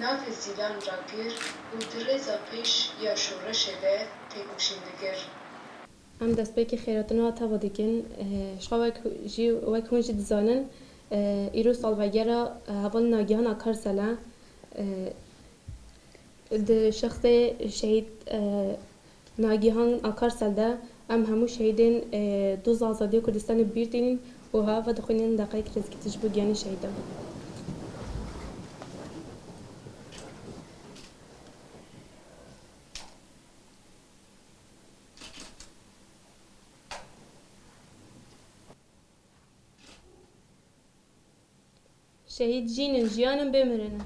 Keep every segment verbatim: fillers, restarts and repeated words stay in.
navê Zîlan rakir û di rêza pêş ya şoreşê de têkoşîn dikir. Em destpêkê xêratina teva dikin. Ji xwe wek jî wek hûn jî dizanin, îro salvegera hevalên Nagihan Akarsel e. Di şexsê şehîd Nagihan Akarsel de em hemû şehîdên doza azadiya Kurdistanê bi bîr tînin û hava dixwînin deqeyek rêzgirtî ji bo giyanê şehîdan. Şehîd jîn in, jiyan in, bê mirin in.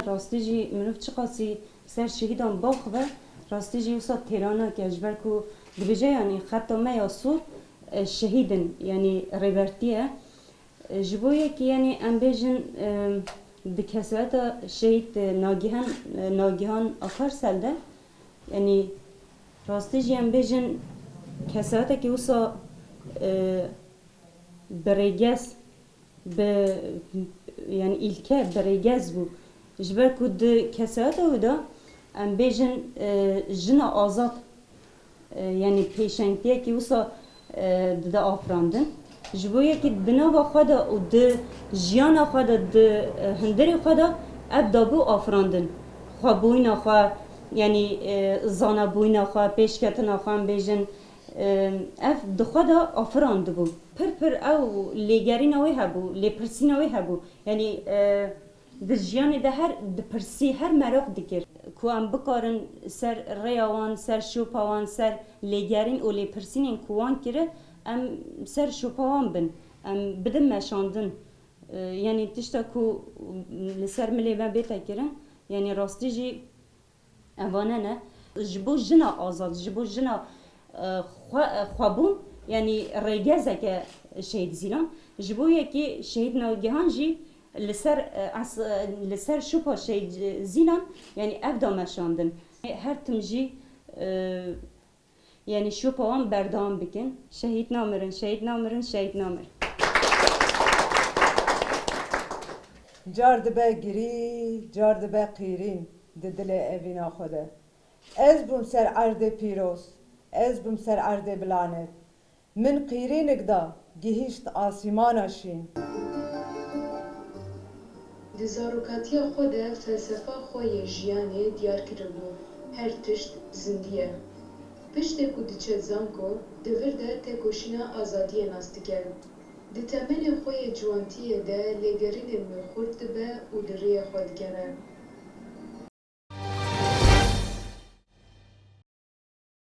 Rastî jî mirov çiqasî ser şehîdan biaxive, rastî jî wisa têra nake, ji ber ku dibêje, yanî xeta me ya sor, e, şehîd in, yanî rêbertî ye. E, ji bo yekî, yanî em bêjin, e, di kesayeta şehîd, e, Nagihan, e, Nagihan Akarsel de, yanî rastî jî em bêjin kesayetekî wisa, e, bi rêgez, bi, yanî îlke bi rêgez bû. Ji ber ku di kesayeta wî de em bêjin, e, jina azad, e, yanî pêşengtiyekî wisa, e, dide afirandin. Ji bo yekî di nava xwe de û di jiyana xwe de, di, e, hundirê xwe de ev dabû afirandin. Xwebûyîna xwe, yanî, e, zanabûyîna xwe, pêşketina xwe em bêjin, e, ev di xwe de afirandibû. Pir pir ew lêgerîna wê hebû, lêpirsîna wê hebû. Yanî, e, di jiyanê de her dipirsî, her meraq dikir. Ku em bikarin ser rêya wan, ser şopa wan, ser lêgerîn û lêpirsînên ku wan kiri, em ser şopa wan bin, em bidin meşandin. E, yanî tişta ku li ser milê me bête kirin, yanî rastî jî evane ne. Ji bo jina azad, ji bo jina, e, xwe, e, xwebûn, yanî rêgezeke şehîd Zîlan. Ji bo yekî şehîd Nagihan jî li ser, e, es-, e, li ser şopa şehîd Zîlan, yanî ev da meşandin. Her tim jî, e, yanî şopa wan berdewam bikin. Şehîd namirin, şehîd namirin, şehîd namirin. Car dibe girî, car dibe qîrîn di dilê evîna xwe de. Ez bûm ser erdê pîroz, ez bûm ser erdê bilanet. Min qîrînik da, gihîşt asîmana şîn. Di zarokatiya xwe de felsefa xwe yê jiyanê diyar kiribû, her tişt zindî ye. Piştê ku diçe zanko, di vir de têkoşîna azadiyê nas dike. Di temenê xwe yê ciwantiyê de lêgerînên wê xurt dibe û di rêyê xwe digere.